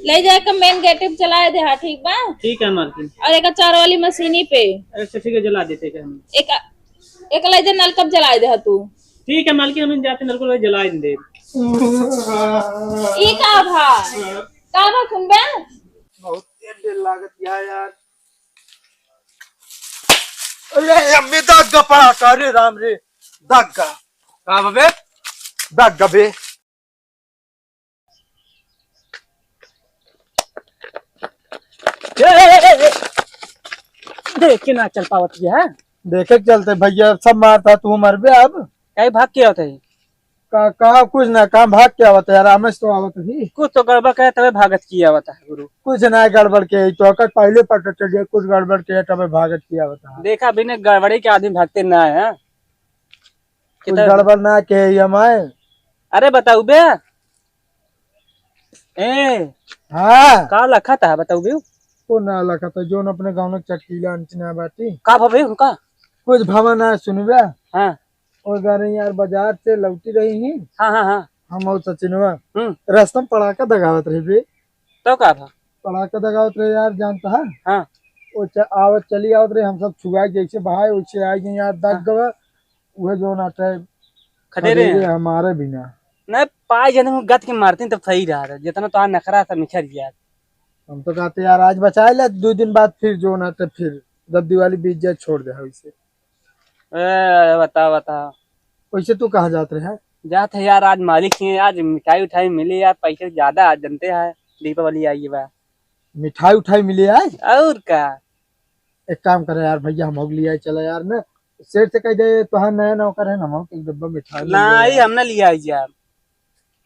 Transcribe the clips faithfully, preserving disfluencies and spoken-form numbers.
ले जाके मेन गेट पे जलाए दे, हाँ, ठीक बा? ठीक है मालकिन। और एक चार वाली मशीनी पे। अच्छा, ठीक है, जला देते हैं हम। एक, एक ले जा नलका पे जलाए दे, हाँ, तू। ठीक है मालकिन, हम जाते नलका पे जला देंगे। ई का भा? का भा सुनबे? बहुत तेज लागत है यार। अरे अम्मी, दग्गा पड़ा का रे राम रे, दग्गा। का बबे? दग्गा बे। ए, ए, ए, ए, ए। देख के ना चल पावत है। देखे के चलते भैया सब मारता, तू मरबे अब। काहे भाग के आवत है? का, का कुछ ना, काम भाग के आवत है, आराम से तो आवत ही। कुछ तो गड़बड़ करे तबे भागत की आवत है गुरु। कुछ ना गड़बड़ के, तो का पहले पता चल गया कुछ गड़बड़ के तबे भागत की आवत है। देखा बिना गड़बड़ी के आदमी भागते ना है। कुछ कितना गड़बड़ ना के ही हम आए। अरे बताऊ बे। ए। हाँ। का लखा था बताऊ बे? को ना लखा था, जोन अपने गाँव में चटकीला अंचना बाटी। का भवे उनका? कुछ भवा ना सुनबे। हाँ। और जा रही यार, बाजार से लौटी रही ही। हाँ, हाँ, हाँ। हम और सचिनवा। हम्म। रास्ता में पड़ाका दगावत रहे बे। तो का था? पड़ाका दगावत रहे यार, जानता है? हाँ। वो च-, आवत चली आवत रहे, हम सब छुआ जैसे बहाए वैसे आ गए यार, दग हाँ। गवा। वह जो ना टे खदेरे खदेरे हैं। हमारे बिना। नहीं, पाए जने में गत के मारते हैं तब सही रहा था, जितना तो आ नखरा था निखर गया। हम तो कहते यार आज बचा ले, दो दिन बाद फिर जो ना टे फिर जब दिवाली बीत जाए छोड़ दे वैसे। ए, बता, बता। वैसे तू कहाँ जात रहे हैं? जात है यार, आज मालिक ही है, आज मिठाई उठाई मिली यार, पैसे ज्यादा आज जनते हैं, दीपावली आई बा। मिठाई उठाई मिली आज? और का? एक काम करे यार भैया, हम लोग लिया चला यार ना, सेठ से कह दे, "तोहार नया नौकर है ना, हम लोग एक डब्बा मिठाई ले ले नहीं, यार।" हम ना लिया आई यार,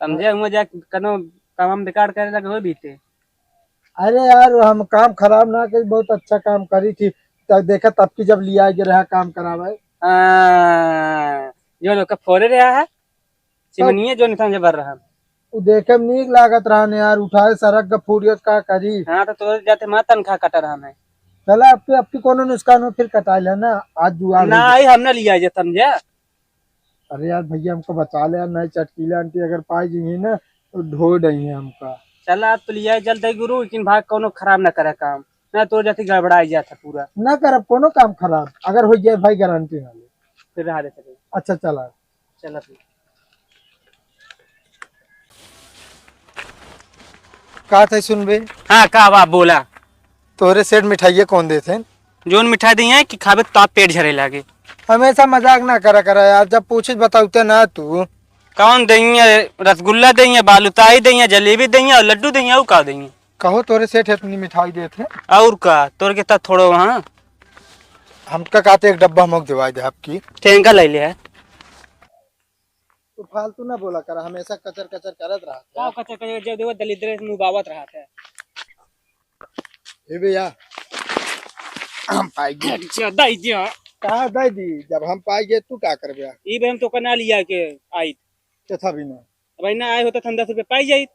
समझे, हम जा कनो काम हम बेकार करे लगे हो बीते। अरे यार, हम काम खराब ना करी, बहुत अच्छा काम करी थी। तब देखा, तब की जब लिया के रहा काम करावे। हाँ, जो लोग का फोड़े रहा है, सिमनिये जो निशान जबर रहा। उ देखे में नीक लागत रहा ने यार, उठाए सड़क का फूट गया, का करी? हाँ, तो तोरे जाते माँ तनखा कटा रहा है। चला, अब की, अब की कोनो नुकसान हो, फिर कटा ले ना, आज जुआर हो ना गया। आई, हम ना लिया जे समझे। अरे यार भैया, हमको बचा ले यार, नहीं चटकीला आंटी अगर पाई जी ना, तो ढो डही है हमका। चला, अब तो लिया चलते गुरु, लेकिन भाग कोनो खराब ना करे काम, ना तो जाती गड़बड़ा जाता पूरा। ना करब कोनो काम खराब, अगर हो जाए भाई गारंटी ना ले। फिर रहा दे सके। अच्छा चला। चला फिर। का थे सुनबे? हाँ, का बा, बोला। तोहरे सेठ मिठाइये कौन देत हैं? जोन मिठाई दइया कि खाबे तो आप पेट झरे लागे। हमेशा मजाक ना करा करा यार, जब पूछे बताउते ना तू। कौन दइया? रसगुल्ला दइया, बालूशाही दइया, जलेबी दइया और लड्डू दइया, और का दइया? कहो तोरे सेठ इतनी मिठाई देत हैं। और का, तोर के ता थोड़ो वहाँ। हमका कहते एक डब्बा हमक दिवाई दे आपकी। ठेंगा ले ले है। तू फालतू ना बोला कर, हमेशा कचर कचर करत रहा। का कचर कचर, जब देखो दलिद्र से मुबावत रहा था। ए भैया, हम पाई गए। अच्छा, दाई दिया। कहाँ दाई दी? जब हम पाई गए, तू का करबे? ई बे हम तो कना लिया के आई। तो था भी ना। अब ना आए होता, तो हम दस रुपये पाई जाई।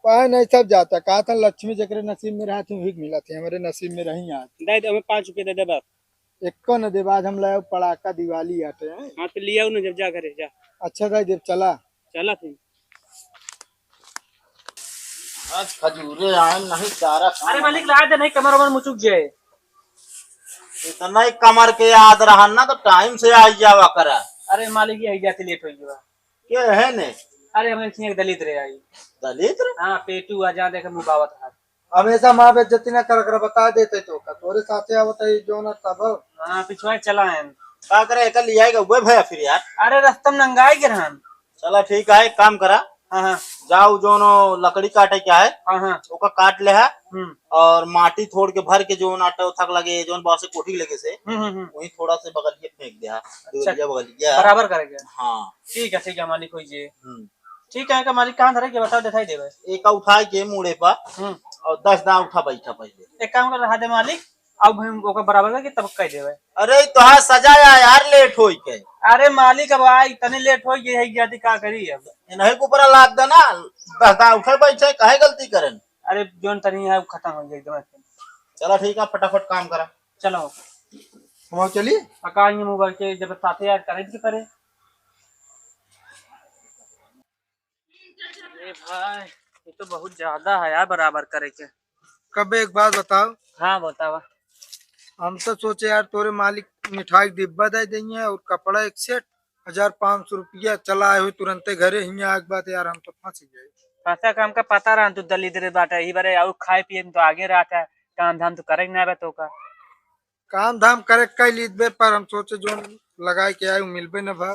पाए नहीं, सब जाता। कहा था, लक्ष्मी जेकरे नसीब में रहा थी, वही मिला थी। हमारे नसीब में रही आज। दाई दे, हमें पाँच रुपये दे दे बस। एको न देबा, आज हम लाए पड़ाका दिवाली आटे हैं। हाँ, तो लियाओ ना, जब जा घरे जा। अच्छा दाई देव, चला। चला फिर। आज खजूरे आए नहीं, चारा खाना अरे मालिक, नहीं। लाए दे, नहीं कमर वमर मुचुक जाए। इतना ही कमर के याद रहा ना, तो टाइम से आई जावा करा। अरे मालिक, यही जाते लेट हो गया। के है ने? अरे, हमें एक दलित रहे आई। दलित रे? हाँ, पेटू आ, जहाँ देखे मुँह बावत हाथ। हमेशा माँ बेइज्जती ना कर, कर बता देते तो का, तोरे साथे आवत है जो ना तब। हाँ, पिछुआ चला है। का करे, एकर लियाई गए भैया फिर यार। अरे, रास्ता में नंगाई गिरहन। चला ठीक है, एक काम करा। हाँ, हाँ। जाओ, जोनो लकड़ी काटे क्या है, हाँ, हाँ। ओका काट ले है। हम्म। और माटी थोड़ के भर के जोन आटा उठा के लगे, जोन बासे कोठी लगे से, हम्म, हम्म, हम्म। वही थोड़ा से बगलिए फेंक दे है। अच्छा। दुवलिया बगलिया। बराबर करेगा। हाँ। ठीक है, ठीक है, मालिक होई जे। हम्म। ठीक है, का मालिक कहाँ धरे के बता, दिखाई देवे। एक उठाए के मुड़े पर हम्म। और दस दाँव उठा बैठा पहले। एक काम कर, रहा दे मालिक, अब हम ओकर बराबर करके तब कह देवे। अरे, तोहार सजा या यार, लेट होई के। अरे मालिक, अब आई, तनी लेट होई गई है, ज्यादा का करी अब? इन्हें के ऊपर लाद देना, दस दाँव उठे बैठे, काहे गलती करन? अरे, जोन तनी है, वो खत्म हो जाए एकदम। चला ठीक है, फटाफट काम करा। चलो। हम चली? पका ये मोबाइल के, जब साथे यार करे तो करे। ए भाई, ये तो बहुत ज्यादा है यार, बराबर करे के। कब एक बात बताओ। हाँ, बतावा। हम तो सोचे यार, तोरे मालिक मिठाई के डिब्बा दे देंगे और कपड़ा एक सेट, हजार पाँच सौ रुपया, चला आए हो तुरंते घरे। हियाँ आग बात यार, हम तो फंस गए। फंसा का हमका पता रहा, तू दलिद्र बाटे, यही बारे और खाए पिए में तो आगे रहा था, काम धाम तो करे ना बे तो का। काम धाम करे कई लीत बे, पर हम सोचे जोन लगाए के आए, उ मिलबे न भा।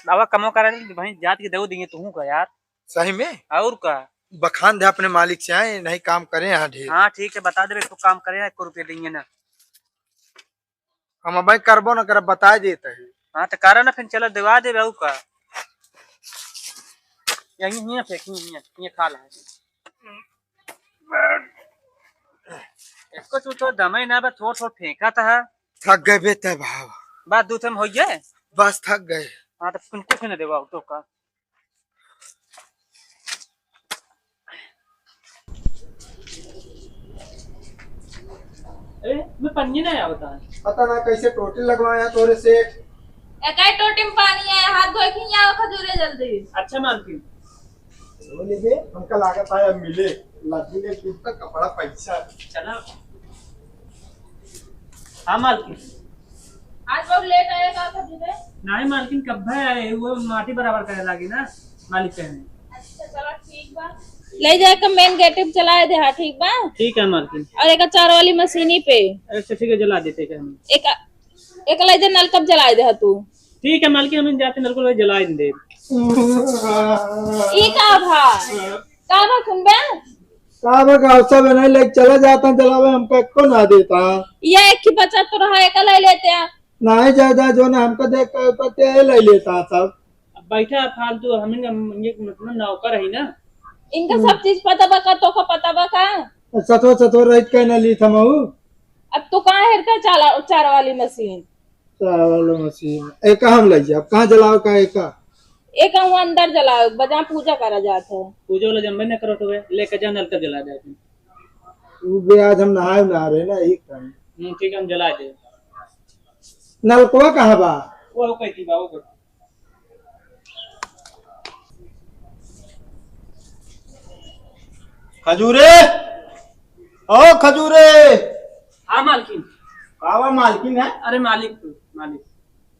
बाबा कमो करे, भाई जात के देऊ दिए तुहू का यार। सही में? और का? बखान दे अपने मालिक से, आए नहीं काम करे यहाँ ढेर। हाँ ठीक है, बता दे, एक काम करे, एक रुपये देंगे ना। हम भाई करबो न करब, बताए देते हैं। हाँ तो करा ना, फिर चला देवा दे और का। यहीं, यहीं फेंक, यहीं, यहीं, यहीं खा ले। इसको तू तो दमे ना बे, थोड़ थोड़ फेंका था। थक गए बे तब भाव। बात दू थम होइए। बस थक गए। हाँ तो कुछ कुछ न देवा तो का। अरे, मैं पन्नी ना आवता। पता ना कैसे टोटी लगवाया तोरे सेठ। एकाई टोटी में पानी आया, हाथ धोए के यहाँ आओ खजूरे जल्दी। अच्छा मालकिन। चलो ले बे, हमका लागत है अब मिले। लड्डू ले कुर्ता कपड़ा पैसा। चला। हाँ मालकिन। आज बहुत लेट आए का खजूरे? नहीं मालकिन, कब है आए, वो माटी बराबर करे लागी ना, मालिक कहे। अच्छा चलो ठीक बा। ले जाके मेन गेट पे जलाए दे, हाँ ठीक बा। ठीक है मालकिन। और एक चार वाली मशीनी पे। अच्छा ठीक है, जला देते हैं हम। एक, एक ले जा नलका पे जलाए दे, हाँ तू। ठीक है मालकिन, हम जाते नलका पे जला देंगे। ई का भा? का भा सुनबे? का भा का सब नहीं लेके चला जाता जलावे, हमका एको ना देता। ये एक ही बचा तो रहा, एक ले लेते हैं। नहीं ज्यादा जो ना हमको देख के तो ते ले लेता सब। अब बैठा फालतू, हम इनका, हम ये मतलब नौकर है ना। इनका हम्म। सब चीज पता बा का, तो का पता बा का? सतो सतो रहित के ना ली थमऊ। अब तू कहाँ हेरता चाला, चार वाली मशीन? चार वाली मशीन। ए, कहाँ हम लई जाब? कहाँ जलाओ का एका? एका हुआ अंदर जलाओ, बजा पूजा करा जात है। पूजा वाला जम्मे न करो तो वे, लेके जा नलका जला दे अपन। उ बे आज हम नहाए ना रहे ना, एक टाइम। हम्म, ठीक है, हम जला दे। नलकवा कहाँ बा? वो कहती बा, वो कहती। खजूरे, ओ खजूरे। हाँ मालकिन। का बा मालकिन है? अरे मालिक तू, मालिक।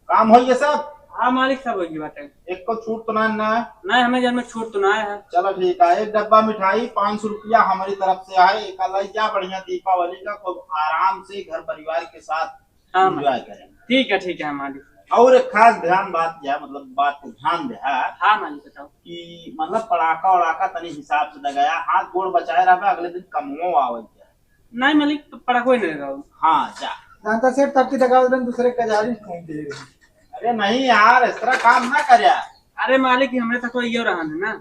काम हो ये सब? हाँ मालिक, सब हो गया बाटे। एक को छूट तो ना, ना? नहीं, हमें जन में छूट तो ना है। चलो ठीक है, एक डब्बा मिठाई पाँच सौ रुपया हमारी तरफ से है, एक लाई जा, बढ़िया दीपावली का खूब आराम से घर परिवार के साथ हाँ, एंजॉय करें। ठीक है, ठीक है मालिक। और एक खास ध्यान बात क्या, मतलब बात को ध्यान दे, हाँ? हाँ मालिक, बताओ। कि मतलब पड़ाका वड़ाका तनी हिसाब से दगाया, हाथ गोड़ बचाए रहबे, अगले दिन कमवो आवे क्या। नहीं मालिक, तो पड़ाको ही नहीं दगाओ। हाँ, जा। जानता सेठ, तब की दगाओ दिन दूसरे कजारी में फूंक दे रहे। अरे नहीं यार, इस तरह काम ना कर यार। अरे मालिक, हमरे तो कोई यो रहा है ना।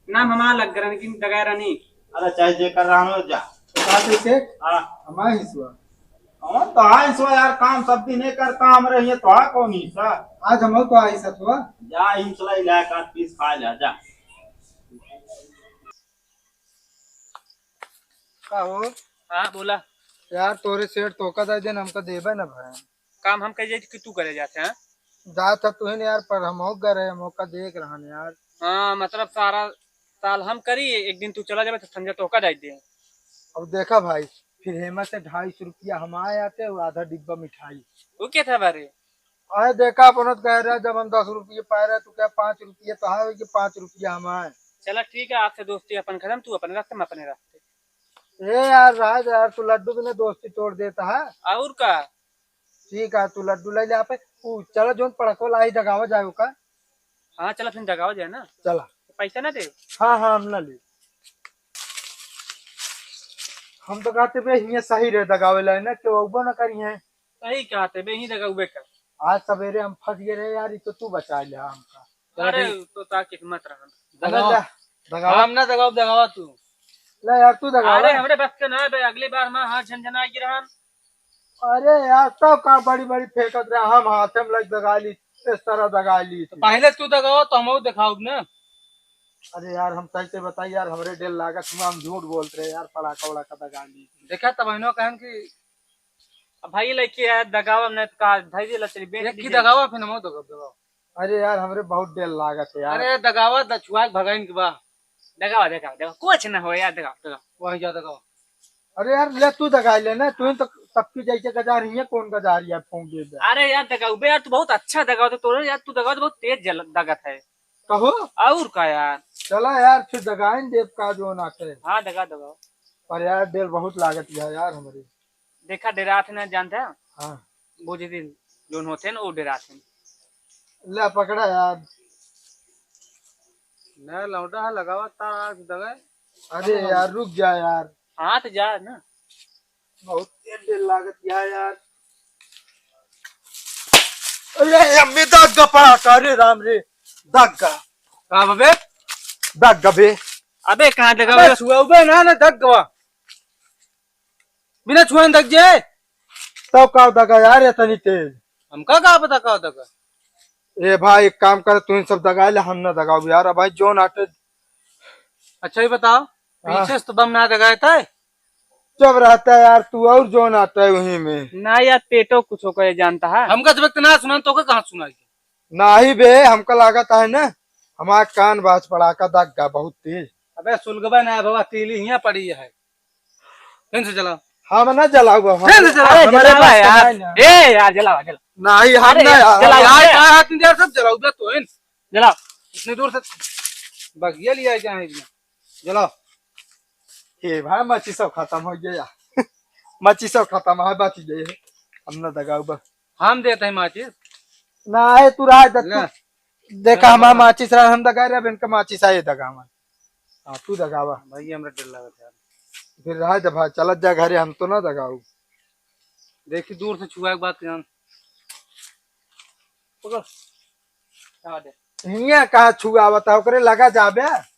नाम हमार लग गरन कि दगाए रहनी। अरे चाहे जे कर रहा हो, जा। तो बात है सेठ, हाँ। हमारे हिस्सा। कौन तो हिस्सा यार, काम सब दिन ही करता हमरे, ये तो कौन हिस्सा? आज हम तो हिस्सा तो। जा, हिस्सा इलाका पीस खा जा, जा। का हो? हाँ, बोला। यार, तोरे सेठ तोका दे देन, हमका देबे ना भाई। काम हम कह जाए कि तू करे जाते हैं? जात है तू ही नहीं यार, पर हम हो गए रहे, हम ओका देख रहन यार। हाँ, मतलब सारा साल हम करी, एक दिन तू चला जाबे तो संजय तोका दे दे। अब देखा भाई, फिर हेमा से ढाई सौ रुपया हम आए आते और आधा डिब्बा मिठाई। वो क्या था बारे? अरे देखा, अपन तो कह रहा, जब हम दस रुपये पाए रहे, तो क्या पाँच रुपये तो है कि पाँच रुपया हम आए। चला ठीक है, आपसे दोस्ती अपन खत्म, तू अपने रास्ते, मैं अपने रास्ते। ए यार, राज यार, तू लड्डू बिना दोस्ती तोड़ देता है। और का? ठीक है, तू लड्डू ले ले आप। ऊ, चलो जोन पड़को लाई दगावा जाए का। हाँ, चला फिर दगावा जाए ना। चला। पैसा ना दे। हाँ, हाँ, हम ना ले। हम तो कहते बे, हियाँ सही रहे दगावे लाई ना, केहू अउबो ना करी है। सही कहते बे, ही दगावे कर। आज सवेरे हम फंस गए रहे यार, ई तो तू बचा ले हमका। अरे, अभी तो ताकि मत रहन। दगा, दगा। हम ना दगाओ, दगावा तू। ले यार, तू दगावा। अरे, हमरे बस के ना बे, अगली बार हम हाथ झनझना के रहन। अरे यार, तब का बड़ी बड़ी फेंकत रहे, हम हाथे में लग दगा ली, इस तरह दगा ली। तो पहले तू दगावा, तो हम दिखाओ ना। अरे यार, हम सही से बताई यार, हमरे डेल लागत हुआ, हम झूठ बोलत रहे यार, पड़ाका वड़ाका दगा ली। देखा, तब इन्हों कहन कि अब भाई लड़की है, दगावा नहीं तो का, भाई जी लचरी बेच एक की दीजिए। दगावा, फिर हम दगावा, दगावा। अरे यार, हमरे बहुत डेल लागत है यार। अरे दगावा, दछुआ के भगाइन के बा। दगावा, दगावा, दगावा, कुछ ना हो यार, दगावा, दगावा। वही जा दगावा। अरे यार, ले तू दगाई ले ना, तू ही तो तब की जैसे गजार ही है, कौन गजार यार, फूंक दे दे। अरे यार, दगावा बे यार, तू बहुत अच्छा दगावा तो तोरे यार, तू दगावा तो बहुत तेज जल दगत है। कहो। और का यार? चला यार, फिर दगाइन देव का जो ना करे। हाँ, दगा, दगावा। पर यार, दिल बहुत लागत है यार हमारी। देखा, डेरात है ना, जानता है? हाँ। बुझ दिन जोन होते हैं ना, वो डेरात है। ले पकड़ा यार। ना लौटा है, लगावा तार आग दगा। अरे यार, रुक जा यार। हाँ, तो जा ना। बहुत तेज दिल लागत है यार। अरे, अम्मी दग पड़ा का, अरे राम रे, दग। का बबे? दग बे। अबे, कहाँ दगा अबे, बे? छुआ बे ना, ना दग गवा। बिना छुए दग जे। तब का दगा यार, इतनी तेज? हमका का पता का दगा? ए भाई, एक काम कर, तू इन सब दगा ले, हम ना दगाऊ यार। अब भाई, जोन आटे। अच्छा, ये बताओ, हाँ। पीछे से तो बम ना दगाए था? चुप रहता है यार तू, और जोन आता है वहीं में। ना यार, पेटो कुछ होकर जानता है। हमका जब तक ना सुना, तो का कहाँ सुनाई? नाही बे, हमका लागत है ना, हमार कान बाज पड़ा का दग गा बहुत तेज। अबे सुलगबे ना बाबा, तीली हियां पड़ी है। फिर से जलाओ। हम ना जलाऊ बाबा। फिर से जलाओ। अरे हमारे जलावा पास यार। समय ना। ए यार, जलावा, जलावा। नाही, हम अरे ना यार, यार। जलावा। यार, का हाथ में यार सब जलाऊ बे तो इन। जलाओ। इतने दूर से बगिया लिया क्या है इसमें? जलाओ। ए भाई, माचिस सब खत्म हो गया। माचिस सब खत्म है, बच गए। हम ना दगाऊ बा। हम देते हैं माचिस। ना है, तू रहा दे, ले। तू। देखा, हमारा माचिस रहा, हम दगा रहे, अब इनका माचिस आए दगा हमारे। हाँ, तू दगावा। भाई, हमरा डर लगत है। फिर रहा दे भाई, चलत जा घरे, हम तो ना दगाऊ। देखी, दूर से छुआ के बात जान। पकड़। रहा दे। हियाँ कहाँ छुआवत है, ओकरे लगा जाबे।